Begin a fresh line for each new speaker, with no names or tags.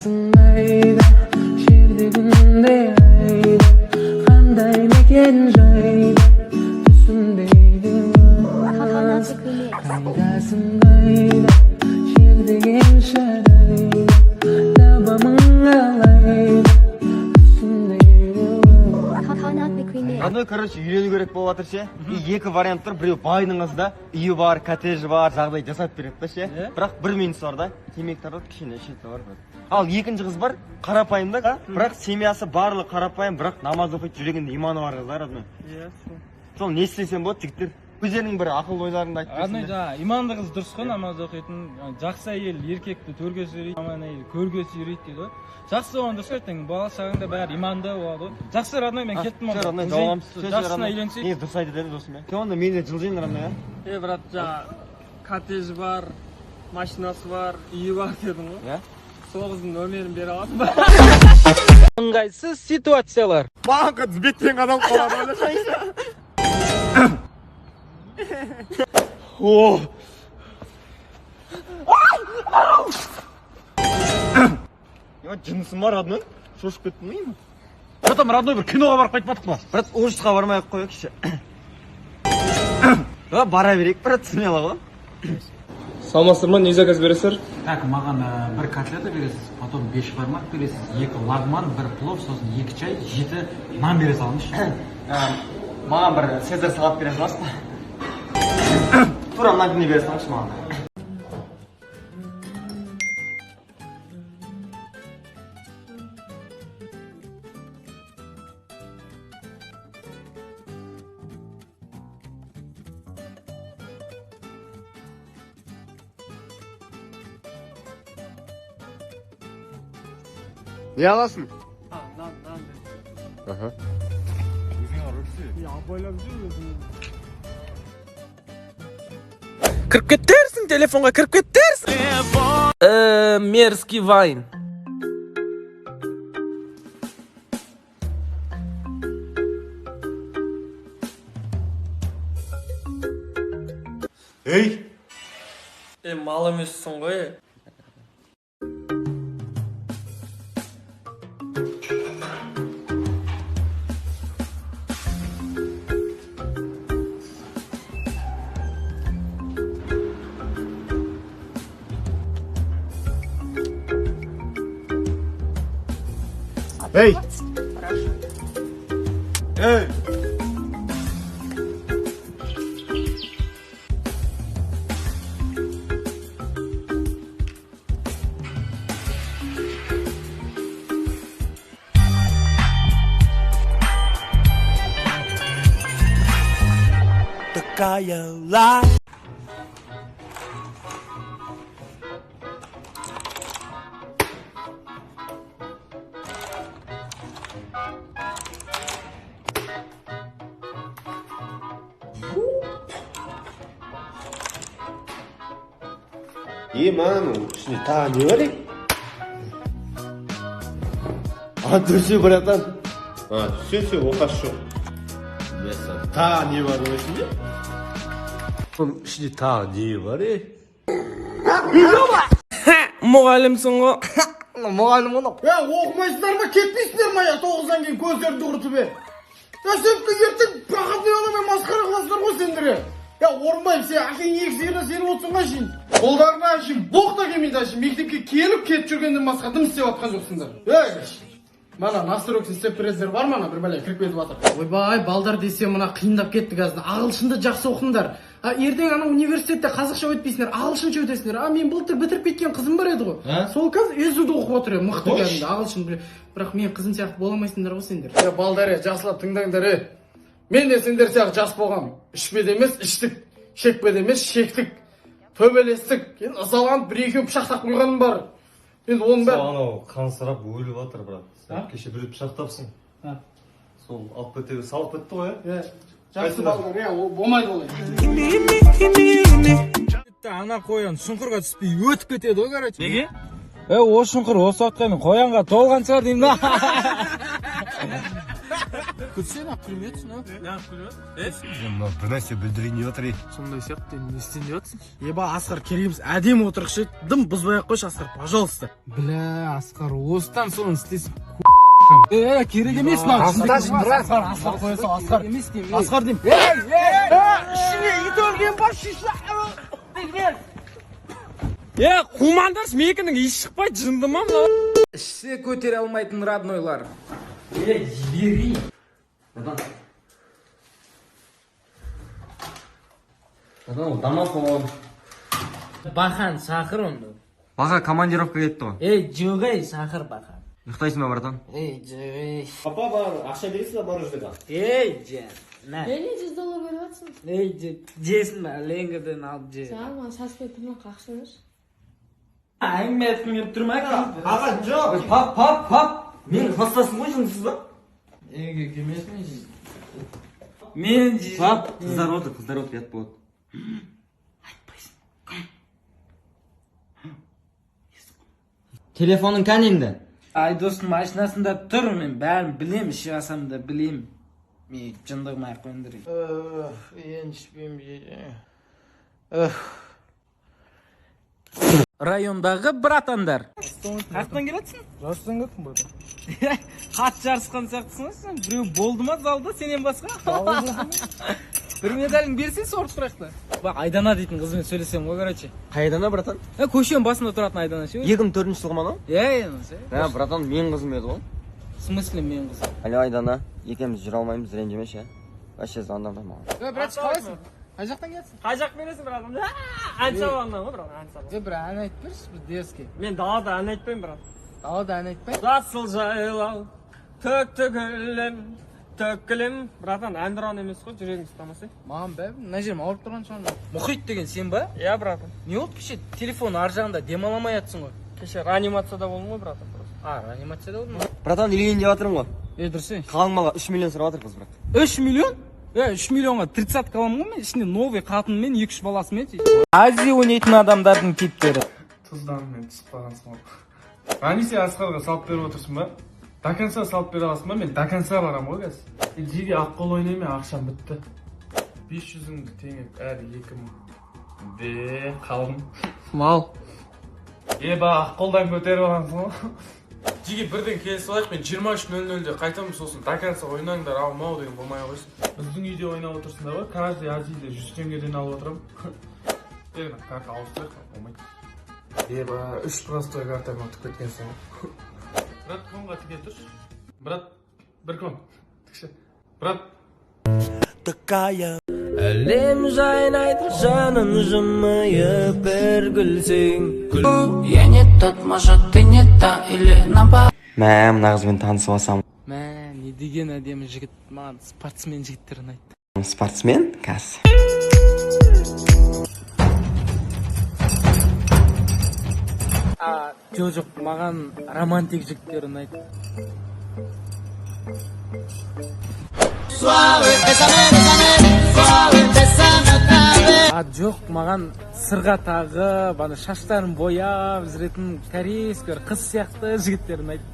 Айда, жерде, күнде, айда, қандай мекен жайда түсінбейді. Қайдасың, қайда, жерде шарайда, табамын қалайда, түсінбейді.
Родной, короче, үйлену керек болып жатыр ше. И екі вариант тұр. Біреу байдың қызы да, үйі бар, коттеджі бар, жағдай жасап береді да ше. Бірақ бір минусы бар да, темекі тартады, кішкене ішеді бар. Ал екінші қыз бар, қарапайым да, бірақ семьясы барлығы қарапайым, бірақ намаз оқиды, жүрегінде иманы бар қыз да, родной.
Иә, сол.
Сол не істесем болады, жігіттер? Өздерінің бір ақыл ойларыңды айтып
Родной,
берсеңдер.
жаңа иманды қыз дұрыс қой, намаз оқитын. Жақсы әйел еркекті төрге сүйрейді, жаман әйел көрге сүйрейді дейді ғой. Жақсы болған дұрыс қой, ертең бала шағаң да бәрі иманды болады ғой. Жақсы, родной, мен кеттім
Всё,
онда.
родной, жауабымыз. Всё, всё,
Жақсысына
родной.
үйленсек.
Не, дұрыс айтады деді досым, иә. Сен онда мен де жылжиын, родной, иә?
Е, брат, жаңа коттеджі бар, машинасы бар, үйі бар дедің ғой.
Иә.
Сол қыздың нөмерін бере аласың ба?
Ыңғайсыз ситуациялар.
Маған қыз беттен қадалып қалады, ойласаңшы. О! Е, жынысым бар, родной? Шошып кеттім ғой енді.
Потом, родной, бір киноға барып қайтпадық па?
Брат, ужасқа бармай ақ қояйықшы. А, бара берейік, брат, смело ғой.
Саламатсыздар ма, не заказ бересіздер?
Так, маған бір котлета бересіз, потом бешбармақ бересіз, екі лагман, бір плов, сосын екі чай, жеті нан бере салыңызшы.
Маған бір цезарь салат бере саласыз ба? Тура мына күнде бере салыңызшы маған.
Не аласың?
Нан, нан.
Аха.
Абайлап жүр өзің.
Кіріп кетерсің, телефонға кіріп кетерсің. Мерзкий вайн.
Ей!
Е, мал емессің ғой. Е.
Ей! Ей! Е, маған ішінде тағы не бар, е? А, төсе, братан. А, все, все, оқасы жоқ. Мәссаған, тағы не бар оның ішінде? Оның ішінде тағы не бар, е?
Мұғалімсің ғой.
Мұғалім оны.
Е, оқымайсыңдар ма, кетпейсіңдер ма, я 9-дан кейін көздеріңді құртып, е? Е, сен ертең проходной аламай масқара қыласыңдар ғой сендер, е. Е, Орынбаев, сен әкең екі сиырына сеніп отырсың ғой әшейін. Қолдарына әшейін боқ та келмейді әшейін. Мектепке келіп кетіп жүргеннен басқа дым істеп жатқан жоқсыңдар. Ей, мана настройкасын істеп бересіздер бар ма, ана бір бәле кіріп кетіп жатыр. Ойбай, балдар десе мына қиындап кетті қазір. Ағылшынды жақсы оқыңдар. А ертең ана университетте қазақша өтпейсіңдер, ағылшынша өтесіңдер. А мен былтыр бітіріп кеткен қызым бар еді ғой. Сол қазір СУ-да оқып отыр, е, мықты кәдімгі ағылшын біле. Бірақ мен қызым сияқты бола алмайсыңдар ғой сендер. Е, балдар, е, жақсылап тыңдаңдар, е. Мен де сендер сияқты жас болғам. Ішпеді емес, іштік. Шекпеді емес, шектік. Төбелестік. Енді ызаланып бір екеуін пышақтап қойғаным бар. Енді оның бәрі
Анау қансырап өліп жатыр, брат. Сен кеше біреуді пышақтапсың. Сол алып кете салып кетті ғой, иә?
Е, жақсы балдар, е, ол болмайды олай.
Ана қоян шұңқырға түспей өтіп кетеді ғой, короче. Неге? Е, о шұңқыр осы уақытқа мен қоянға толған шығар деймін да. Күлсе, неғып күлмей отырсың, а? Неғып күліп отырсың?
Мына бір нәрсе бүлдірейін деп отыр.
Сондай сияқты, не істейін деп жатсың? Еба, Асқар, керек емес, әдемі отырықшы, дым бұзбай ақ қойшы, Асқар, пожалуйста. Бля, Асқар, осыдан соны істесіп. Керек емес мынау. Асқар, Асқар, қоя сал, Асқар. Асқар деймін. Ей, ей, ішіне ит өлген ба, шиша.
Е, қумаңдаршы, менікінің иісі шықпайды, жынды ма мынау?
Ішсе көтере алмайтын роднойлар.
Е, жіберейін. Братан. Братан, ол домофон.
Бахан шақыр онда.
Баха командировка кетті ғой.
Ей, жоқ ей, шақыр Бахан.
Ұйықтайсың ба, братан?
Ей, жоқ ей.
Папа, маған ақша бересіз ба мороженыйға?
Ей, жан. Мә.
Не 100 доллар беріп жатсың?
Ей, жесін бә, ленгіден алып же.
Жаңа маған саспай тырнаққа ақша берші.
Әңгіме айтқым келіп тұр ма?
Аға, жоқ. Пап, пап, пап. Менің класстасым ғой, жындысыз ба?
Неге келмесін? Мен
Пап, қыздар отыр, қыздар отыр, ұят болады.
Айтпайсың.
Телефоның кәне енді?
Айдостың машинасында тұр, мен бәрін білем, іше алсам да білем. Мен жындығымай ақ қойыңдар.
Енді ішпеймін.
Райондағы братандар. Қаяқтан келатсың?
Жарыстан кеттім, брат.
Қатты жарысқан сияқтысың ғой сен. Біреу болды ма залда сенен басқа? Бір медалін берсе сорып тұрайық та. Бақ, Айдана дейтін қызбен сөйлесем ғой, короче.
Қай Айдана, братан?
Е, көшенің басында тұратын Айдана ше.
2004 жылғы ма анау?
Иә, иә, ше.
Ә, братан, менің қызым еді ғой.
В смысле менің қызым?
Алло, Айдана, екеуміз жүре алмаймыз, ренжімеші. Вообще звондама маған.
Е, братиш, қалайсың? Қай жақтан келатсың?
Қай жақ бересің, брат? Ән сабағынан ғой, брат, ән сабағы.
Е, бір ән айтып берші, бір дерзкий.
Мен далада ән айтпаймын, брат.
Далада ән айтпай.
Жасыл жайлау, төкті гүлім, төккілім. Братан, ән ұран емес қой, жүрегің ұстамаса.
Маған бәрібір, мына жерім ауырып тұрған шығар.
Мұхит деген сен ба?
Иә, братан.
Не болды кеше телефон ар жағында демала алмай жатсың ғой?
Кеше реанимацияда болдым ғой, братан, просто.
А, реанимацияда болдың ба?
Братан, үйленейін деп жатырмын ғой.
Е, дұрыс ей.
Қалың малға 3 миллион сұрап жатыр қыз, брат.
3 миллион? Е, 3 миллионға тридцатка аламын ғой мен, ішінде новый қатынмен, 2-3 баласымен. Азия ойнайтын адамдардың типтері.
Тұзданмен түсіп қалғансың ғой. Ғани, сен Асқарға салып беріп отырсың ба? До конца салып бере аласың ба? Мен до конца барамын ғой қазір. Жеге аққол ойнаймын, ақшам бітті. 500-іңді теңеп, әрі 2000 де қалдым.
Мал.
Еба, аққолдан көтеріп алғансың ғой. Жеге, бірден келісіп алайық, мен 23:00-де қайтамын, сосын до конца ойнаңдар, ау мау деген болмай қойсын. Біздің үйде ойнап отырсыңдар ғой, каждый азиде 100 теңгеден алып отырамын. Е, мына карта ауыстырайық, болмайды. Еба, үш простой картамен ұтып кеткенсің ғой. Брат, конға тіге тұршы. Брат, бір кон. Тікші. Брат.
Әлем жайнайды жаным жымиып бір күлсең.
Я не тот, может, ты не та или наоборот.
Мә, мына қызбен танысып алсам.
Мә, не деген әдемі жігіт, маған спортсмен жігіттер ұнайды.
Спортсмен? Қазір.
А, жоқ, жоқ, маған романтик жігіттер ұнайды. А, жоқ, маған сырға тағып, ана шаштарын бояп жүретін корейский бір қыз сияқты жігіттер ұнайды.